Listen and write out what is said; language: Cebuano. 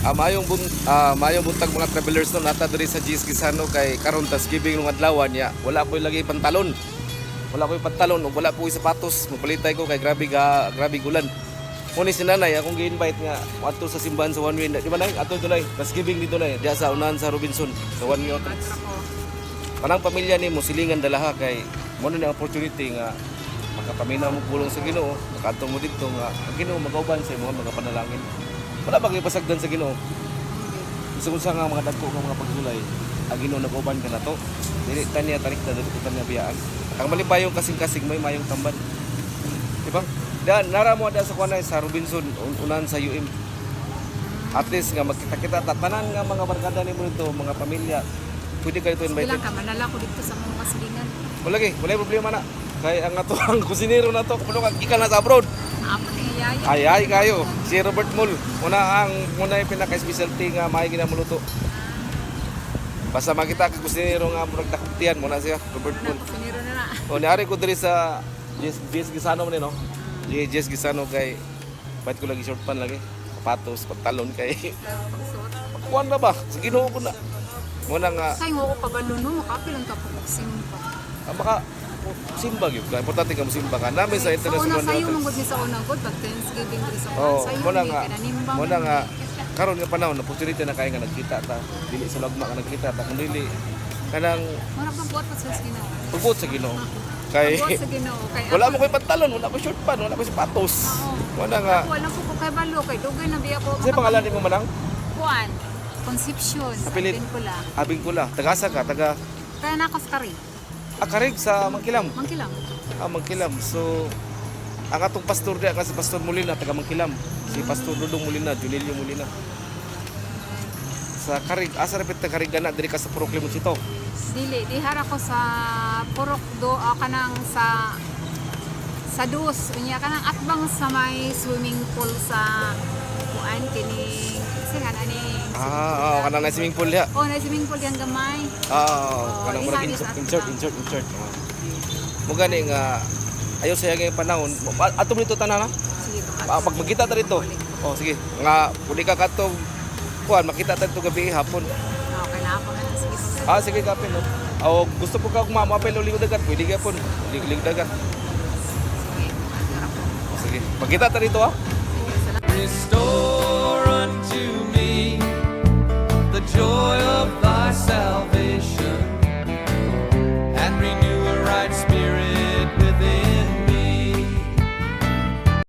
Maayong buntag, mga travelers, no. Naa ta diri sa GS Gaisano kay karon Thanksgiving nung adlaw niya. Wala ko'y lagi pantalon. Wala ko'y pantalon ug wala ko'y sapatos. Mopalitay ko kay grabe ga grabe gulan. Muni si nanay akong gi-invite nga adto sa simbahan sa One Way. Di ba, nay? Ato dunay Thanksgiving dito, nay, diya sa unahan sa Robinson sa One Way Outlets. Kanang pamilya nimo silingan dalaha kay mo na ang opportunity nga makapaminaw mo pulong sa Ginoo, makadto mo didto nga ang Ginoo magauban sa imong mga panalangin. Wala ba kay pasagdan sa Ginoo? Bisan unsa nga mga dagko nga mga pagsulay, ang Ginoo nag-uban ka nato. Dili ta niya talikdan, dili ta niya biyaan. Ang malipayong kasing-kasing may mayong tamban. Di ba? Dan nara mo ada sa kuanay sa Robinson, unahan sa UM. At least nga magkita-kita ta tanan nga mga barkada nimo dito, mga pamilya. Pwede ka dito Sige invited. lang ka, manala ko dito sa mga kasilingan. Wala gi, wala problema na. Kay ang ato ang kusinero na to, kuno ka gikan na sa abroad. Naapot nga yaya. Ay ay kayo, si Robert Mull. Una ang muna yung pinaka-specialty nga maay ginamuluto. Basta makita ka kusinero nga murag daktian mo na siya, Robert Na, Mull. kusinero na na. O niari ko diri sa Jess Jess Gaisano man ni, no. Jess Gaisano kay bait ko lagi short pan lagi. Sapatos, pantalon kay Pagsuot. kuan na ba? Sa Ginoo ko na. Muna nga Kay mo ko kabalo no, makapil ang kapag simba. Ah, baka simba gyud ka. Importante ka mosimba ka. Nami sa Sa una international sayo hotels. mong ni sa una god pag Thanksgiving diri sa Oo, sayo muna ni nga. kananimbang. Muna nga karon nga panahon opportunity na kay nga nagkita ta. Dili sa lagma nga nagkita ta kun dili kanang Mura pang buhat pa sa Ginoo. pagbuot sa Ginoo. Kay Buhat sa Ginoo kay wala mo koy pantalon, wala ko short pan, wala ko sapatos. Oo. Muna nga. Ako alam ko kung kay balo kay dugay na biya ko. Sa pangalan nimo manang? Kuan. Concepcion. Apilit. Kula. Abing kula. Tagasa ka, taga Kaya na ako sa kari. Akarig sa Mangkilam. Mangkilam. Ah, Mangkilam. So ang atong pastor diya kasi Pastor Molina taga Mangkilam. Si Pastor Dudong Molina, Junilio Molina. Sa Karig, asa rapit ta Karig gana diri ka sa Purok Limoncito? Dili, dihara ko sa Purok do kanang sa dus unya kanang atbang sa may swimming pool sa kuan kini kasi nga ani. Ah, oh, kanang na swimming pool diha. Oh, na swimming pool yang gamay. Ah, Oh, kanang murag iha insert, is insert, atbang. insert, insert. Ah. Mo gani nga ayo sa yung panahon. Ato dito tanan na. Sige. Ah, pag magkita ta dito. Oh, sige. Nga kung di ka katong kuan makita ta dito gabi hapon. Okay na ako na sige. Ah, sige kapin no. O gusto po ka kung maapel o ligo dagat, pwede ka pon. Ligo dagat. Sige, Oh, sige. Magkita ta dito ah. Sige, salamat. Restore unto